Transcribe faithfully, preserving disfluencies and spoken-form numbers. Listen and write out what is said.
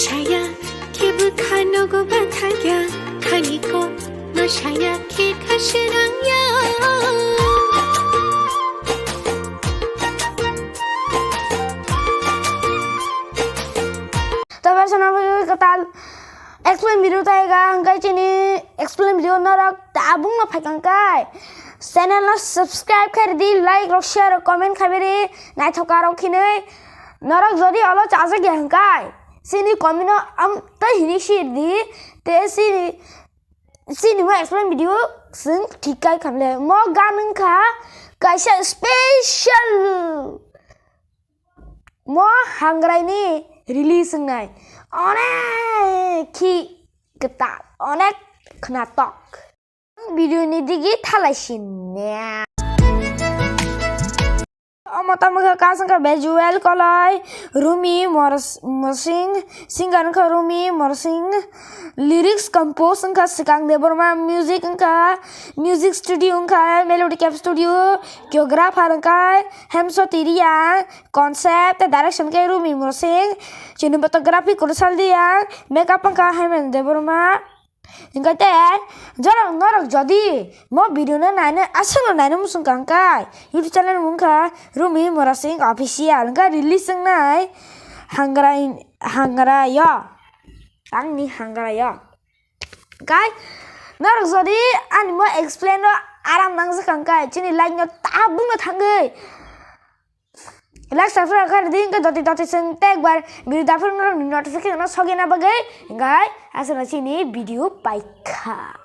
Saya khe bwkha nogo bathakya, khani kok no saya khe kha srangya. Tabar sana bhai kwtal explain video taiga, hwnkhe chini explain video norok tabuk no phaikang kai channel no subscribe khaidi, like rok, share rok, comment khaibidi, naithoka rok khinwi norok jodi olo chajak ya hwnkhe chini comment no am tai hini share di, te chini chini mo explain video sing thik kai khamle mo gan wngkha kaisa special. Mo hangrai ni release wngnai onek khi kwtal, onek khnatok. Video ni digi thalai sinne. Omo tamo khe kasang khe Bejuel Koloi, Rumi Mors-, Morsing, singer wngkha Rumi Morsing, lyrics compose wngkha Swkang Debbarma, music wngkha, music studio wngkha Melody Cap Studio, choreographer wngkha Hemso Tiria, concept tei direction khe Rumi Morsing, cinematography Kursal Dia, makeup wngkha Hemen Debbarma. Hingke te jorok norok jodi mo video no naina aswkno naina muchung kha hingke YouTube channel mung kha Rumi Morasing Official hingke release wngnai hangrai hangraio, tangni hangraio. Hingke norok jodi ani mo explain no aram nangjakha hingke chini like no tabukno thangwi like subscribe khaidi hingke doti doti seng tekbar video daphuru norok notification no sogina bagwi hingke aswkno chini video paikha.